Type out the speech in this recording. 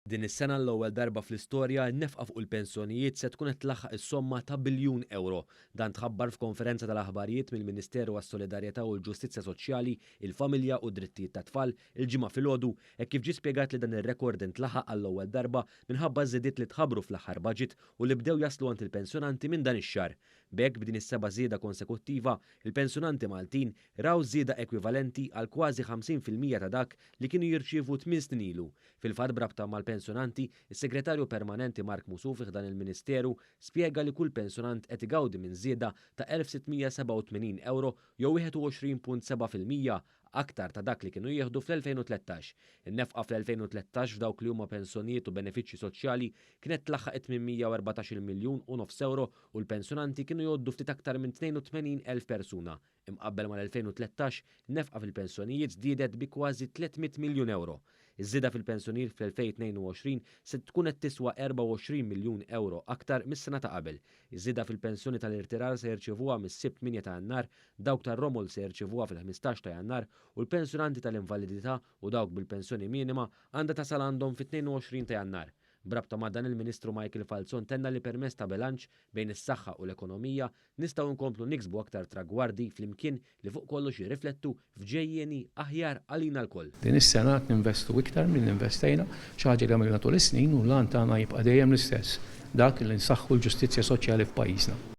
Din is-sena għall-ewwel darba fl-istorja n-nefqa fuq il-pensjonijiet se tkun qed tlaħħaq is-somma ta' biljun ewro. Dan tħabbar f'konferenza tal-aħbarijiet mill-Ministeru għas-Solidarjetà u l-Ġustizzja Soċjali, il-Familja u d-Drittijiet tat-Tfal il-Ġimgħa filgħodu hekk kif ġie spjegat li dan ir-rekord intlaħaq għall-ewwel darba minħabba ż-żidiet li tħabbru fl-aħħar baġit u li bdew jaslu għand il-pensjonanti minn dan ix-xahar. B'hekk b'din is-seba' żieda konsekuttiva, il-pensjonanti Maltin raw żieda ekwivalenti għal kważi 50% ta' dak li kienu jirċievu tmien snin ilu. Fil-fatt b'rabta mal-pensjonanti, is-Segretarju Permanenti Mark Musù fi ħdan il-Ministeru spjega li kull pensjonant qed igawdi minn żieda ta' 1,687 ewro jew 21.7% aktar ta' dak li kienu jieħdu fl-2013. In-nefqa fl-2013 f'dawk li huma pensjonijiet u benefiċċji soċjali kienet tlaħħaq it-814 miljun u nofs ewro u l-pensjonanti kienu jgħoddu ftit aktar minn 82,000 persuna. Imqabbel mal-2013, in-nefqa fil-pensjonijiet żdiedet bi kważi 300 miljun ewro. Iż-żieda fil-pensjonijiet fl-2022 se tkun qed tiswa 24 miljun ewro aktar mis-sena ta' qabel. Iż-żieda fil-pensjoni tal-irtirar se jirċievuha mis-Sibt 8 ta' Jannar, dawk tar-romol se jirċievuha fil-15 ta' Jannar u l-pensjonanti tal-invalidità u dawk bil-pensjoni minima għandha tasal għandhom fit-22 ta' Jannar. B'rabta ma' dan il-Ministru Michael Falzon tenna li permezz ta' bilanċ bejn is-saħħa u l-ekonomija nistgħu nkomplu niksbu aktar tragwardi flimkien li fuq kollox jirriflettu f'ġejjieni aħjar għalina lkoll. Din is-sena qed ninvestu iktar milli investejna, xi ħaġa li għamilna tul is-snin u l-għan tagħna jibqa' dejjem l-istess, dak li nsaħħu l-ġustizzja soċjali f'pajjiżna.